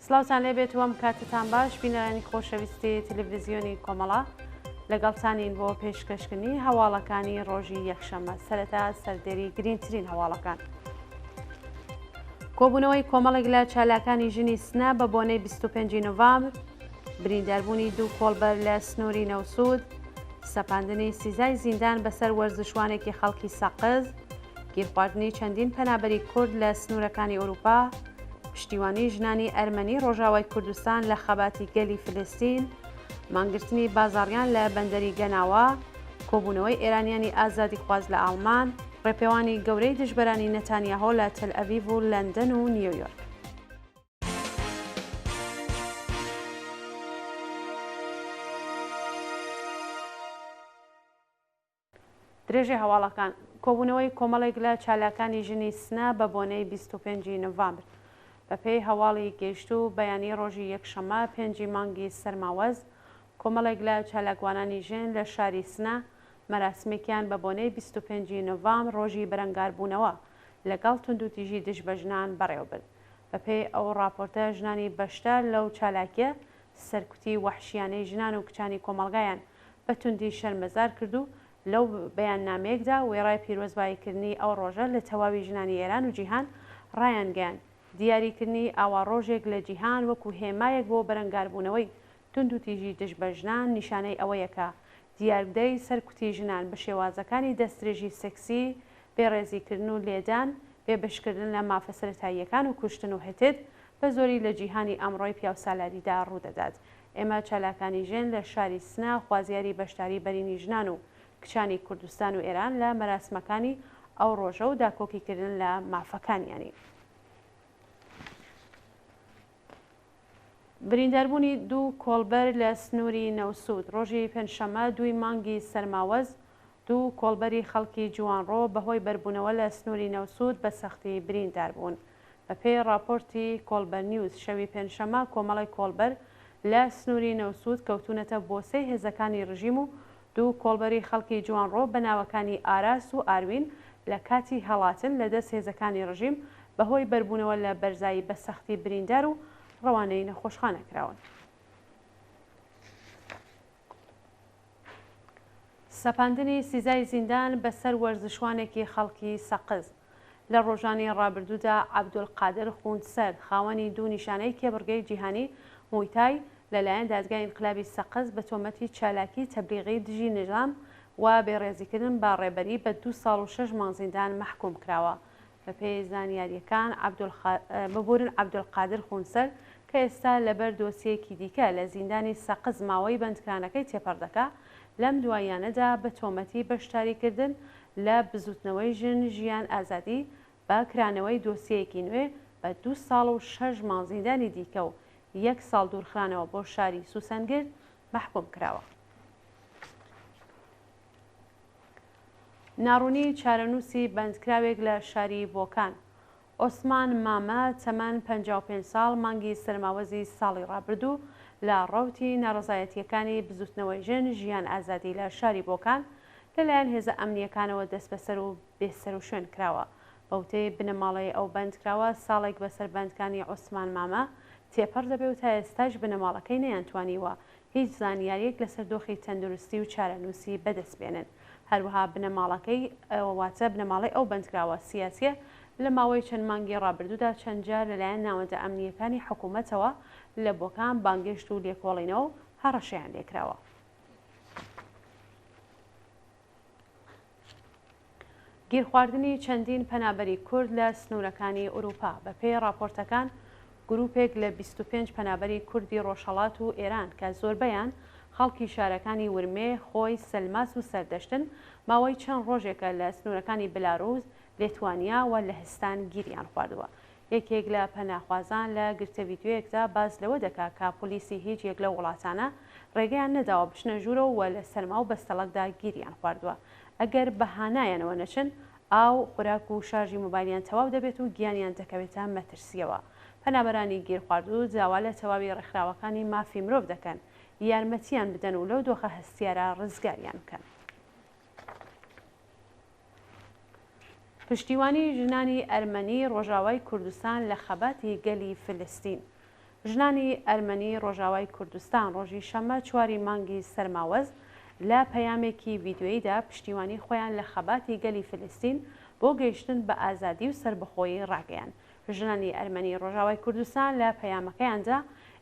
سڵاوتان لێبێت و ئەم کاتتان باش بینەرانی خۆشەویستی تەلەڤیزیۆنی کۆمەڵە لەگەڵتانین بۆ پێشکەشکردنی هەواڵەکانی ڕۆژی یەکشەممە سەرەتا سەردێری گرینگترین هەواڵەکان. کۆبوونەوەی کۆمەڵێک لە چالاکانی ژنی سنە بە بۆنەی 25 نوڤامبر، برینداربوونی دوو کۆڵبەر لە سنووری نەوسوود، سەپاندنی سزای زیندان بەسەر وەرزشوانێکی خەڵکی سەقز، گیرخواردنی چەندین پەنابەری کورد لە سنوورەکانی ئەوروپا، پشتیوانی ژنانی ئەرمەنی ڕۆژاوای کوردستان لە خەباتی گەلی فلستین، مانگرتنی بازاڕیان لە بەندەری گەناوە، کۆبوونەوەی ئێرانیانی ئازادیخواز لە ئاڵمان، ڕێپێوانی گەورەی دژبەرانی نەتانیاهۆ لە تەلئەڤیڤ و لەندەن و نیویۆرک. درێژەی هەواڵەکان، کۆبوونەوەی کۆمەڵێک لە چالاکانی ژنی سنە بە بۆنەی 25 ی نۆڤامبر. بەپێی هەواڵی گەیشتوو بەیانی ڕۆژی یەکشەممە پێنجی مانگی سەرماوەز، کۆمەڵێک لە چالاکوانانی ژن لە شاری سنە مەراسمێکیان بە بۆنەی 25 ی نۆڤامبر ڕۆژی بەرەنگاربوونەوە لەگەڵ توندوتیژی دژ بە ژنان بەڕێوەبرد. بەپێی ئەو ڕاپۆرتە ژنانی بەشدار لەو چالاکیە سەرکوتی وەحشیانەی ژنان و کچانی کۆمەڵگایان بە توندی شەرمەزار کرد و لەو بەیاننامەیەکدا وێڕای پیرۆزبایی کردنی ئەو ڕۆژە لە تەواوی ژنانی ئێران و جیهان ڕایانگەیاند دیاری کردنی ئاوا ڕۆژێک لە جیهان وەکوو هێمایەک بۆ بەرەنگاربوونەوەی توندوتیژی دژ بە ژنان نیشانەی ئەوەیە کە دیاردەی سەرکوتی ژنان بە شێوازەکانی دەستدرێژی سێکسی، بێڕێزیکردن و لێدان، بێبەشکردن لە مافە سەرەتاییەکان و کوشتن و هتد، بە زۆری لە جیهانی ئەمڕۆی پیاوسالاریدا ڕوودەدات. ئێمە چالاکانی ژن لە شاری سنە خوازیاری بەشداری بەرینی ژنان و کچانی کوردستان و ئێران لە مەراسمەکانی ئەو ڕۆژە و داکۆکیکردن لە مافەکانیانین. برینداربوونی دوو کۆڵبەر لە سنووری نەوسوود ڕۆژی پێنجشەممە دووی مانگی سەرماوەز، دوو کۆڵبەری خەڵکی جوانڕۆ بەهۆی بەربوونەوە لە سنووری نەوسوود بە سەختی بریندار بوون. بەپێی ڕاپۆرتی کۆڵبەر نیوز، شەوی پێنجشەممە کۆمەڵێک کۆڵبەر لە سنووری نەوسوود کەوتوونەتە بۆسەی هێزەکانی ڕژیم و دوو کۆڵبەری خەڵکی جوانڕۆ بە ناوەکانی ئاراس و ئاروین لە کاتی هەڵاتن لە دەست هێزەکانی ڕژیم بەهۆی بەربوونەوە لە بەرزایی بە سەختی بریندار و ڕەوانەی نەخۆشخانە کراون. سەپاندنی سزای زیندان بەسەر وەرزشوانێکی خەڵکی سەقز لە ڕۆژانی ڕابردوودا عەبدولقادر خوندسەرد خاوەنی دوو نیشانەی کێبڕگەی جیهانی مویتای لەلایەن دادگای ئینقلابی سەقز بە تۆمەتی چالاکی تەبلیغی دژی نیزام و بێڕێزیکردن بە ڕێبەری بە دوو ساڵ و شەش مانگ زیندان مەحکووم کراوە. بەپێی زانیارییەکان ببورن عەبدولقادر خونسەر کە ئێستا لەبەر دۆسیەیەکی دیکە لە زیندانی سەقز ماوەی بەندکرانەکەی تێپەڕ دەکا، لەم دواییانەدا بە تۆمەتی بەشداریکردن لە بزووتنەوەی ژن ژیان ئازادی بە کرانەوەی دۆسیەیەکی نوێ بە دوو ساڵ و شەش مانگ زیندانی دیکە و یەک ساڵ دوورخرانەوە بۆ شاری سوسەنگرد مەحکووم کراوە. ناڕوونی چارەنووسی بەندکراوێک لە شاری بۆکان. عوسمان مامە، تەمەن 55 ساڵ، مانگی سەرماوەزی ساڵی ڕابردوو لە ڕەوتی ناڕەزایەتییەکانی بزووتنەوەی ژن، ژیان ئازادی لە شاری بۆکان لەلایەن هێزە ئەمنییەکانەوە دەستبەسەر و بێسەروشوێن کراوە. بەوتەی بنەماڵەی ئەو بەندکراوە، ساڵێک بەسەر بەندکرانی عوسمان مامە تێپەڕ دەبێ و تا ئێستاش بنەماڵەکەی نەیانتوانیوە هیچ زانیارییەک لەسەر دۆخی تەندروستی و چارەنووسی بەدەست بێنن. هەروەها بنەماڵەکەی، واتە بنەماڵەی ئەو بەندکراوە سیاسییە لە ماوەی چەند مانگی ڕابردوودا چەند جار لەلایەن ناوەندە ئەمنییەکانی حکوومەتەوە لە بۆکان بانگێشت و لێکۆڵینەوە و هەڕەشەیان لێکراوە. گیرخواردنی چەندین پەنابەری کورد لە سنوورەکانی ئورووپا، بەپێی ڕاپۆرتەکان گرووپێک لە 25 پەنابەری کوردی ڕۆژهەڵات و ئێران کە زۆربەیان خەڵکی شارەکانی ورمێ، خۆی، سەلماس و سەردەشتن، ماوەی چەند ڕۆژێکە لە سنوورەکانی بلاروس، لێتوانیا و لەهستان گیریان خواردووە. یەکێک لە پەناخوازان لە گرتە ڤیدیۆیەکدا باس لەوە دەکا کە پۆلیسی هیچ یەک لەو وڵاتانە ڕێگەیان نەداوە بچنە ژوورەوە و لە سەرما و بەستەڵەکدا گیریان خواردووە. ئەگەر بە هانایانەوە نەچن، ئاو، خوراک و شارژی مۆبایلیان تەواو دەبێت و گیانیان دەکەوێتە مەترسییەوە. پەنابەرانی گیرخواردوو داوا لە تەواوی ڕێکخراوەکانی مافی مرۆڤ دەکەن یارمەتییان بدەن و لەو دۆخە هەستیارە ڕزگاریان بکەن. پشتیوانی ژنانی ئەرمەنی ڕۆژاوای کوردستان لە خەباتی گەلی فلستین. ژنانی ئەرمەنی ڕۆژاوای کوردستان ڕۆژی شەممە چواری مانگی سەرماوەز لە پەیامێکی ڤیدیۆییدا پشتیوانی خۆیان لە خەباتی گەلی فلستین بۆ گەیشتن بە ئازادی و سەربەخۆیی ڕاگەیاند. ژنانی ئەرمەنی ڕۆژاوای کوردستان لە پەیامەکەیاندا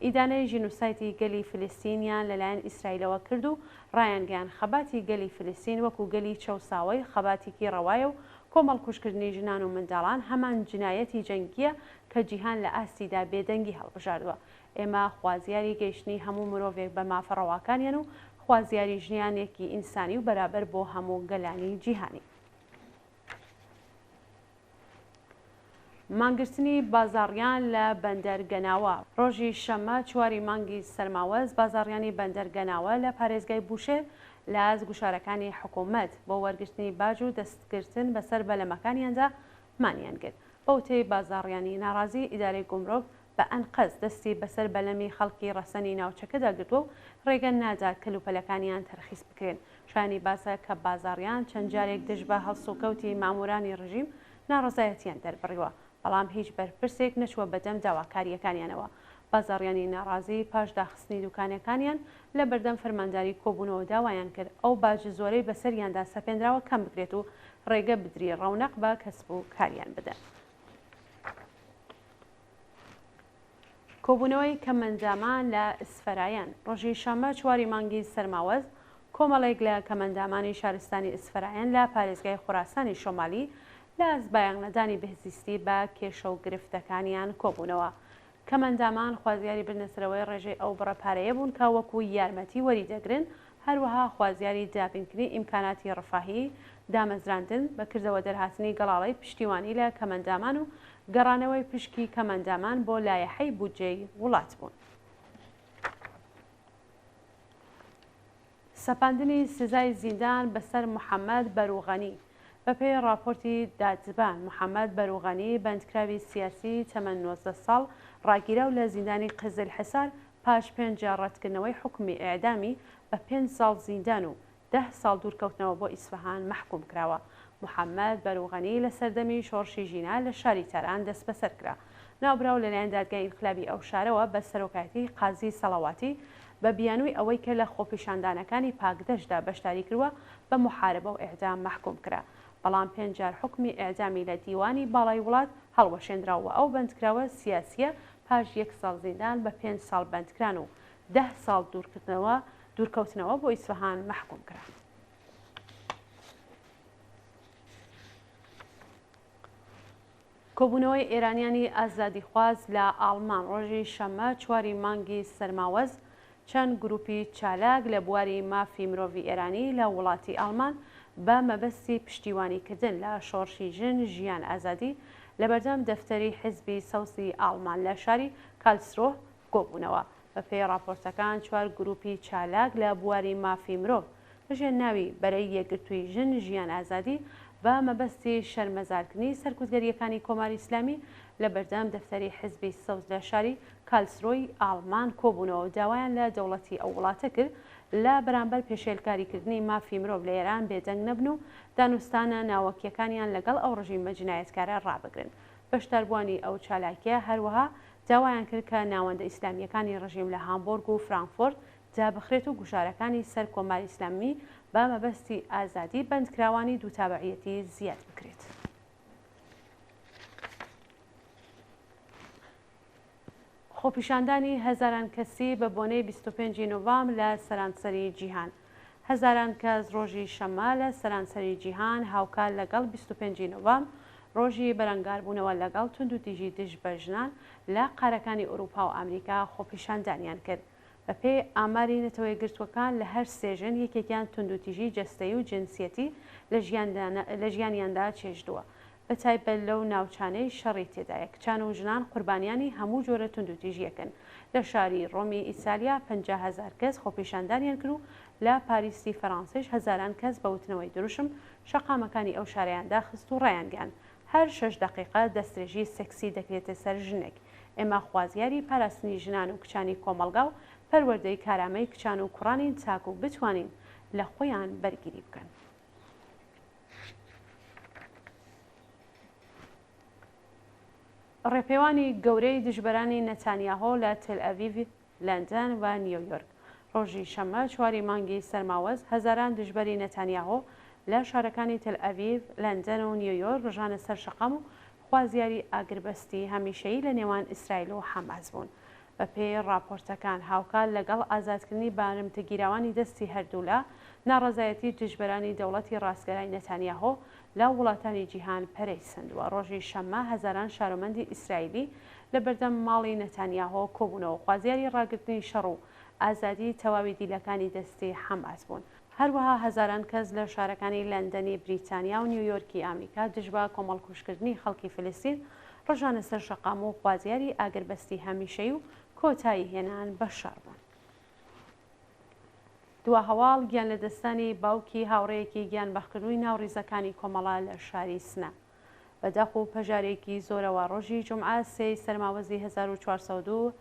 ئیدانەی ژینوسایدی گەلی فلستینیان لەلایەن ئیسرائیلەوە کرد و ڕایانگەیاند خەباتی گەلی فلستین وەکو گەلی چەوساوەی خەباتیکی ڕەوایە و کۆمەڵکوژکردنی ژنان و منداڵان هەمان جنایەتی جەنگییە کە جیهان لە ئاستیدا بێدەنگی هەڵبژاردوە. ئێمە خوازیاری گەیشتنی هەموو مرۆڤێک بە مافە ڕەواکانیان و خوازیاری ژیانێکی ئینسانی و بەرابەر بۆ هەموو گەلانی جیهانین. مانگرتنی بازاڕیان لە بەندەر گەناوە. ڕۆژی شەممە چواری مانگی سەرماوەز بازاڕیانی بەندەر گەناوە لە پارێزگای بوشێر لە ئاست گوشارەکانی حکومەت بۆ وەرگرتنی باج و دەستگرتن بەسەر بەلەمەکانیاندا مانیان گرت. بەوتەی بازاڕیانی ناڕازی ئیدارەی گومرۆک بە ئەنقەست دەستی بەسەر بەلەمی خەڵکی ڕەسەنی ناوچەکەدا گرتووە و ڕێگە نادات کەلوپەلەکانیان تەرخیس بکرێن. شایانی باسە کە بازاڕیان چەند جارێک دژ بە هەڵسوکەوتی ماموورانی ڕژیم ناڕەزایەتییان دەربڕیوە، بەڵام هیچ بەرپرسێک نەچووە بەدەم داواکارییەکانیانەوە. بازاڕیانی ناڕازی پاش داخستنی دوکانەکانیان لە بەردەم فەرمانداری کۆبوونەوە داوایان کرد ئەو باج زۆرەی بەسەریاندا سەپێنراوە کەم بکرێت و ڕێگە بدری ڕەونەق بە کەسب و کاریان بدەن. کۆبوونەوەی کەمئەندامان لە ئیسفەرایەن. ڕۆژی شەممە چواری مانگی سەرماوەز، کۆمەڵێک لە کەمئەندامانی شارستانی ئیسفەرایەن لە پارێزگای خوراسانی شۆمالی لە ئاست بایەخنەدانی بهزیستی بە کێشە و گرفتەکانیان کۆبوونەوە. کەمئەندامان خوازیاری بردنەسەرەوەی ڕێژەی ئەو بڕە پارەیە بوون کە وەکوو یارمەتی وەریدەگرن، هەروەها خوازیاری دابینکردنی ئیمکاناتی ڕفاهی، دامەزراندن، بە کردەوە دەرهاتنی گەڵاڵەی پشتیوانی لە کەمئەندامان و گەڕانەوەی پشکی کەمئەندامان بۆ لایەحەی بودجەی وڵات بوون. سەپاندنی سزای زیندان بەسەر محەمەد بەروغەنی بەپێی ڕاپۆرتی دادبان، محەمەد بەروغەنی بەندکراوی سیاسی تەمەن 19 ساڵ ڕاگیراو لە زیندانی قزلحسار پاش پێنج جار ڕەتکردنەوەی حوکمی ئێعدامی بە پێنج ساڵ زیندان و دە ساڵ دوورکەوتنەوە بۆ ئیسفەهان مەحکووم کراوە. محەممەد بەروغەنی لە سەردەمی شۆڕشی ژینا لە شاری تاران دەستبەسەر کرا. ناوبراو لەلایەن دادگای ئینقلابی ئەو شارەوە بە سەرۆکایەتیی قازی سەڵەواتی بە بیانووی ئەوەی کە لە خۆپیشاندانەکانی پاکدەشتدا بەشداری کردووە بە موحاربە و ئێعدام مەحکووم کرا. بەڵام پێنج جار حوکمی ئێعدامی لە دیوانی باڵای وڵات هەڵوەشێندرا و ئەو بەندکراوە سیاسییە پاش یەک ساڵ زیندان بە پێنج ساڵ بەندکران و دە ساڵ دوورکردنەوە دوورکەوتنەوە بۆ ئیسفەهان مەحکووم کرا. کۆبوونەوەی ئێرانیانی ئازادیخواز لە ئاڵمان ڕۆژی شەممە چواری مانگی سەرماوەز چەند گرووپی چالاک لە بواری مافی مرۆڤی ئێرانی لە وڵاتی ئاڵمان بە مەبەستی پشتیوانی کردن لە شۆڕشی ژن ژیان ئازادی لەبەردەم دەفتەری حیزبی سەوزی ئاڵمان لە شاری کالسرۆه کۆبوونەوە. بەپێی ڕاپۆرتەکان چوار گرووپی چالاک لە بواری مافی مرۆڤ لەژێر ناوی بەرەی یەکگرتووی ژن ژیان ئازادی بە مەبەستی شەرمەزارکردنی سەرکوتگەرییەکانی کۆماری ئیسلامی لە بەردەم دەفتەری حیزبی سەوز لە شاری کالسرۆی ئاڵمان کۆبوونەوە و داوایان لە دەوڵەتی ئەو وڵاتە کرد لە بەرامبەر پێشێلکاریکردنی مافی مرۆڤ لە ئێران بێدەنگ نەبن و دانوستانە ناوەکییەکانیان لەگەڵ ئەو ڕژیمە جینایەتکارە ڕابگرن. بەشداربووانی ئەو چالاکییە هەروەها داوایان کرد کە ناوەندە ئیسلامییەکانی ڕژیم لە هامبۆرگ و فرانکفۆرت دابخرێت و گوشارەکانی سەر کۆماری ئیسلامی بە مەبەستی ئازادی بەندکراوانی دووتابعیەتی زیاد بکرێت. خۆپیشاندانی هەزاران کەسی بە بۆنەی 25 نۆڤامبر لە سەرانسەری جیهان. هەزاران کەس ڕۆژی شەممە لە سەرانسەری جیهان هاوکات لەگەڵ 25 نۆڤامبر ڕۆژی بەرەنگاربوونەوە لەگەڵ توندوتیژی دژ بە ژنان لە قارەکانی ئەوروپا و ئەمریکا خۆپیشاندانیان کرد. بەپێی ئاماری نەتەوەیەکگرتووەکان لە هەر سێ ژن یەکێکیان توندوتیژی جەستەیی و جنسیەتی لە ژیانیاندا چێژتووە، بەتایبەت لەو ناوچانەی شەڕی تێدایە، کچان و ژنان قوربانیانی هەموو جۆرە توندوتیژییەکن. لە شاری ڕۆمی ئیتالیا 50,000 کەس خۆپیشاندانیان کرد و لە پاریسی فەرانسەیش هەزاران کەس بە وتنەوەی دروشم شەقامەکانی ئەو شارەیان داخست و ڕایانگەیاند هەر شەش دەقیقە دەستدرێژی سێکسی دەکرێتە سەر ژنێک. ئێمە خوازیاری پاراستنی ژنان و کچانی کۆمەڵگا و پەروەردەی کارامەی کچان و کوڕانین تاکو بتوانین لە خۆیان بەرگیری بکەن. ڕێپێوانی گەورەی دژبەرانی نەتانیاهۆ لە تێلئەڤیڤ، لەندەن و نیۆیۆرک. ڕۆژی شەممە چواری مانگی سەرماوەز، هەزاران دژبەری نەتانیاهۆ لە شارەکانی تێلئەڤیڤ، لەندەن و نیۆیۆرک ڕژانە سەر شەقام و خوازیاری ئاگربەستی هەمیشەیی لە نێوان ئیسرائیل و حەماس بوون. بەپێی ڕاپۆرتەکان، هاوکات لەگەڵ ئازادکردنی بارمتەگیراوانی دەستی هەردوولا، ناڕەزایەتی دژبەرانی دەوڵەتی ڕاستگەرای نەتانیاهۆ لە وڵاتانی جیهان پەرەی سەندووە. ڕۆژی شەممە هەزاران شارۆمەندی ئیسرائیلی لە بەردەم ماڵی نەتانیاهۆ کۆبوونەوە، خوازیاری ڕاگرتنی شەڕ و ئازادیی تەواوی دیلەکانی دەستی حەماس بوون. هەروەها هەزاران کەس لە شارەکانی لەندەنی بریتانیا و نیویۆرکی ئامریکا دژ بە کۆمەڵکوژکردنی خەڵکی فلستین ڕژانە سەر شەقام و خوازیاری ئاگربەستی هەمیشەیی و کۆتایی هێنان بە شەڕ بوون. دوا هەواڵ، گیانلەدەستدانی باوکی هاوڕێیەکی گیانبەختکردووی ناو ڕیزەکانی کۆمەڵە لە شاری سنە. بە داخ و پەژارەیەکی زۆرەوە ڕۆژی جومعە سێی سەرماوەزی 1402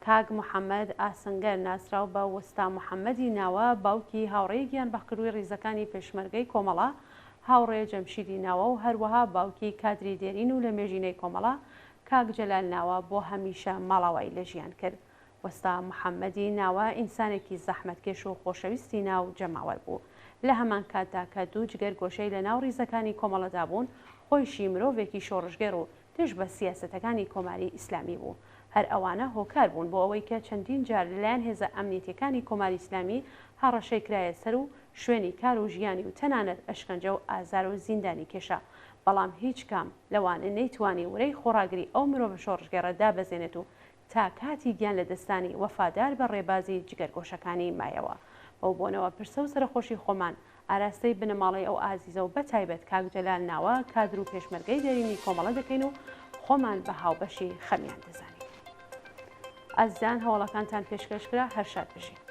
کاک محەمەد ئاسنگەر ناسراو بە وەستا محەمەدی ناوە باوکی هاوڕێی گیانبەختکردووی ڕیزەکانی پێشمەرگەی کۆمەڵە هاوڕێ جەمشیدی ناوە و هەروەها باوکی کادری دێرین و لەمێژینەی کۆمەڵە کاک جەلال ناوە بۆ هەمیشە ماڵاوایی لە ژیان کرد. وەستا محەمەدی ناوە ئینسانێکی زەحمەتکێش و خۆشەویستی ناو جەماوەر بوو. لە هەمان کاتدا کە دوو جگەر گۆشەی لە ناو ڕیزەکانی کۆمەڵەدا بوون، خۆیشی مرۆڤێکی شۆڕشگێڕ و دژ بە سیاسەتەکانی کۆماری ئیسلامی بوو. هەر ئەوانە هۆکار بوون بۆ ئەوەی کە چەندین جار لە لایەن هێزە ئەمنیەتیەکانی کۆماری ئیسلامی هەڕەشەی کرایە سەر و شوێنی کار و ژیانی و تەنانەت ئەشکەنجە و ئازار و زیندانی کێشا. بەڵام هیچ کام لەوانە نەیتوانی ورەی خۆڕاگری ئەو مرۆڤە شۆڕشگێڕە دابەزێنێت و تا کاتی گیان لەدەستدانی وەفادار بە ڕێبازی جگەرگۆشەکانی مایەوە. بەو بۆنەوە پرسە و سەرەخۆشی خۆمان ئاراستەی بنەماڵەی ئەو ئازیزە و بەتایبەت کاک جەلال ناوە کادر و پێشمەرگەی دێرینی کۆمەڵە دەکەین و خۆمان بە هاوبەشی خەمیان دەزانین. ئازیزان هەواڵەکانتان پێشکەش کرا هەر شاد بژین.